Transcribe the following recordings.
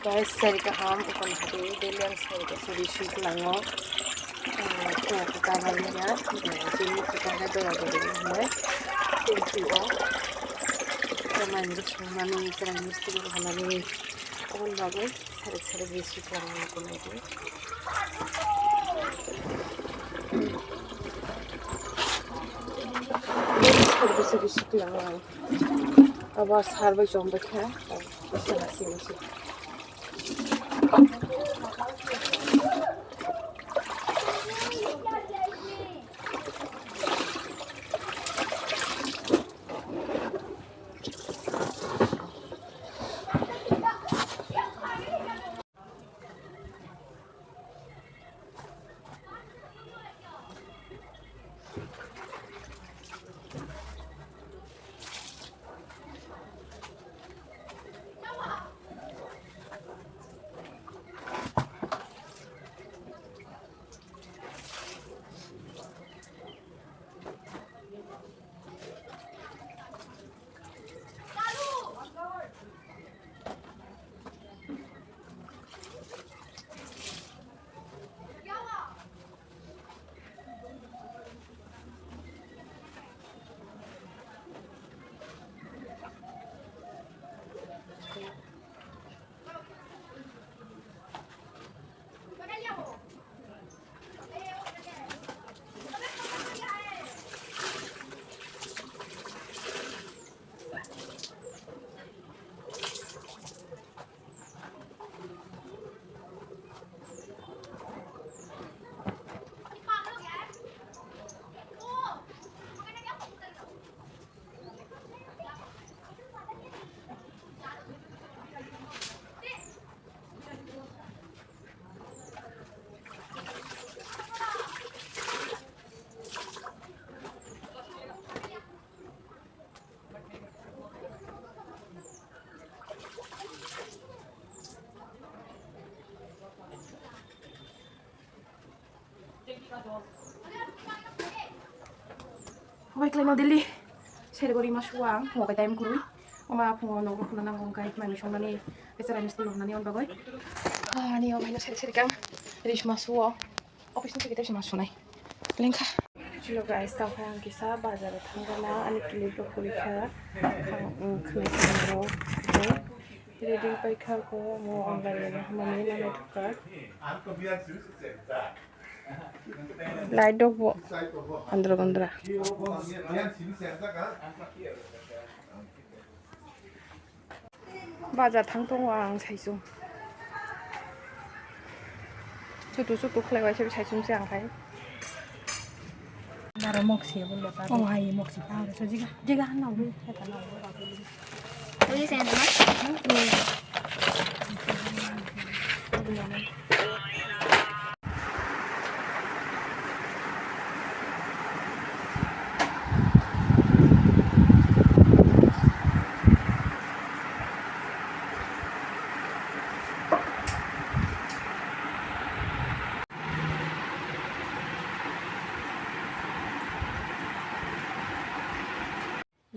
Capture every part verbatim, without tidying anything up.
Guys, sari kaham, ukon hadi, daily ang sari kaham sari sui lango. Ah, kaya kaya nai na, jini kaya kaya dora dora nai. Thank you all. Kaya nai ni sung mani, kaya nai ni sung mani. Ukon bagai, sari sari sui lango, ukon hadi. Sari sari sui lango. Abo sar bai chom bai kha. Obai khlaino daily. Seri gori ma suwa ang, phungo kai time kwrwi. Oma phungo nogo khuna nango, hwnkhe mai mui songnani, becha rai misti lohnani on bagwi. Ah, ani obaino seri seri kang ris ma suwo. Office ni segi tei ma sunai. Lengkha. Hello guys, tamo ang kisa bazar o thangkha na, ani clip rok kwrwi kha. Khang, um, khwnai khwrang rok. Ready pai kha ko, mo online ni hamani nanai thok kha. Light rok bo andra andra. Bazar thang tongo ang saichung. Chutu chutu khlai bai se saichung se ang khai. Dara moksi bo le pa. Oh, hai moksi pa. So jiga, jiga han na bo. Uli sen ma.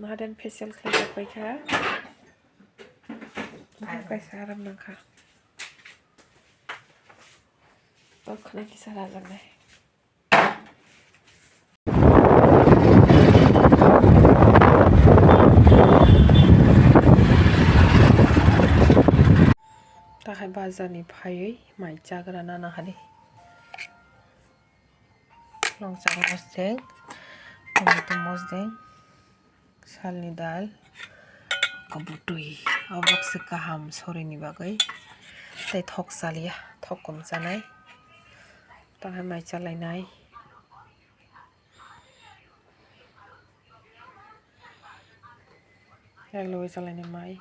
Mahaden facial khlaijak bai kha. Kaisa aram nang kha. Tok khna kisa rajak nai. Takhai bazar ni phaiwi mai chagra nana hadi. Longchak mosdeng, tomato mosdeng. Salni dal, kabutwi, obo se kaham sorini bagwi. Tei thok chaliya, thok kom chanai. Tangha mai chalainai. Yak logwi chalainai mai.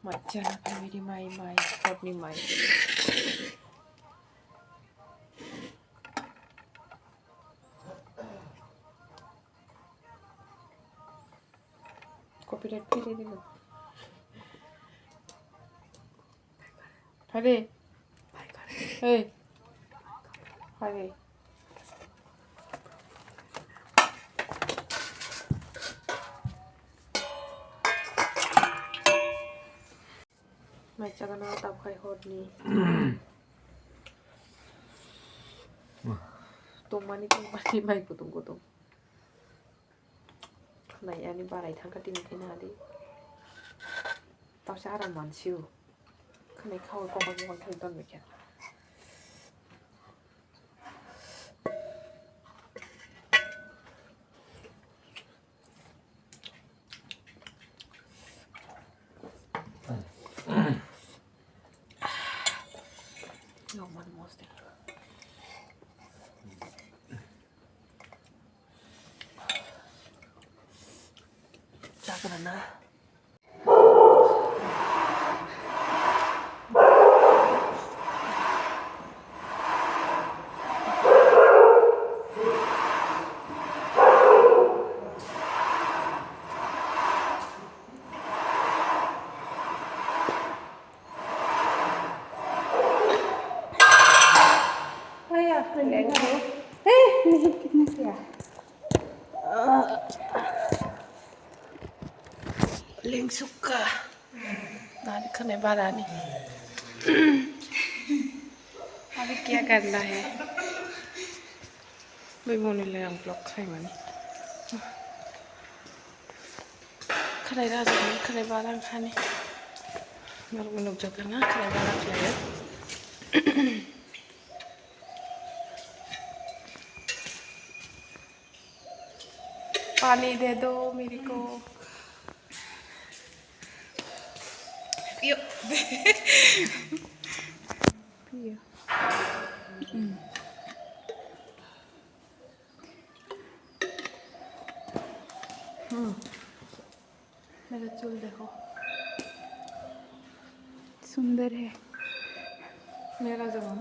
Mai chana phaimani mai, mai, hotni mai. Copyright phaidi no. Phaidi. Hey. Phaidi. Chakana tabkhai horni. Tongmani tongmani mai kutung kutung. Khwnai ani barai thangkha tini kheno adi. Tausa aram mansio. Khwnai khaui kokol mokol kheno tonbaikha. Chakrana. Aya, lengkho. Eh, mihit kitna kiya? Lengsukha. Nani khwnai barani. Abhi kya karna hai? Bai moni le ang vlog khlaimani. Khwnai rajak ni khwnai barang hani. Norok nukjak na khwnai barang khlaio. पानी दे दो मेरे को। पियो। पियो। हम्म। हम्म। मेरा चूल देखो। सुंदर है। मेरा जवान।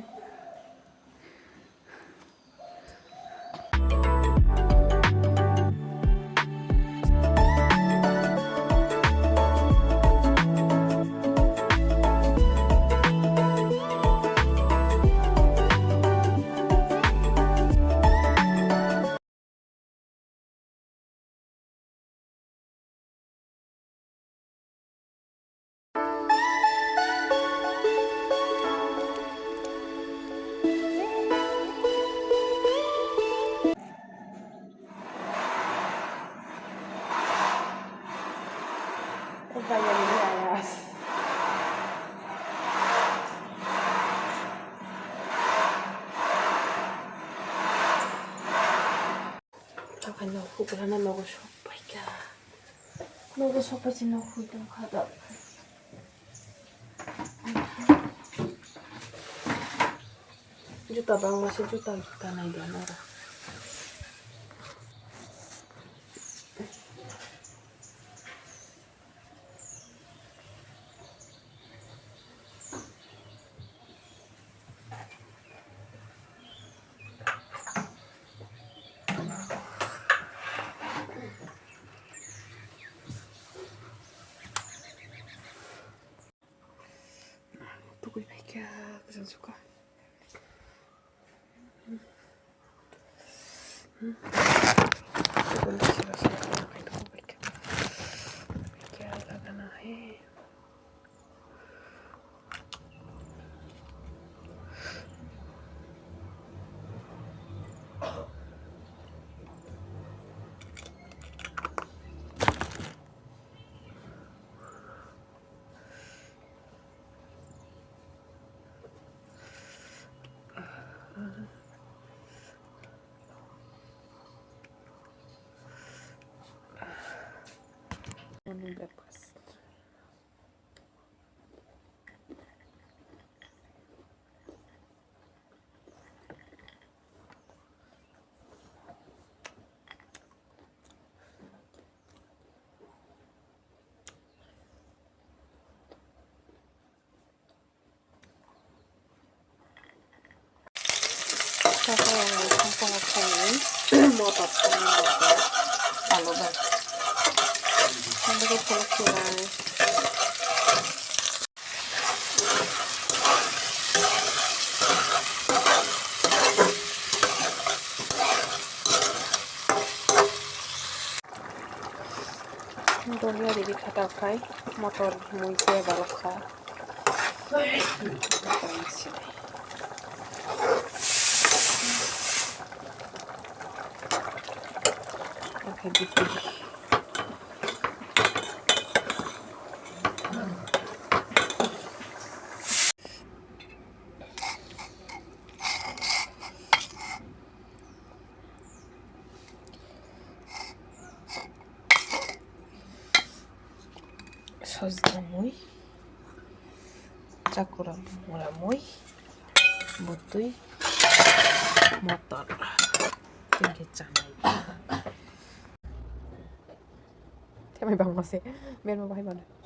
Takhai nok huklana nogo sokpaikha. Nogo sokpai se nok hui tongkha da. Juta bangma se juta juta nai da nara. Tugui paikha, kwchang sukha. Morning breakfast. Motor, motor, alu bai. Sampai ke pulak kirai. Dohiya rigi khatak khai motor mui se barok kha. Sojda mui, chakura mura mui, butui, motor, tei khe chanai. Tei mai bangma se, berma bahai mano.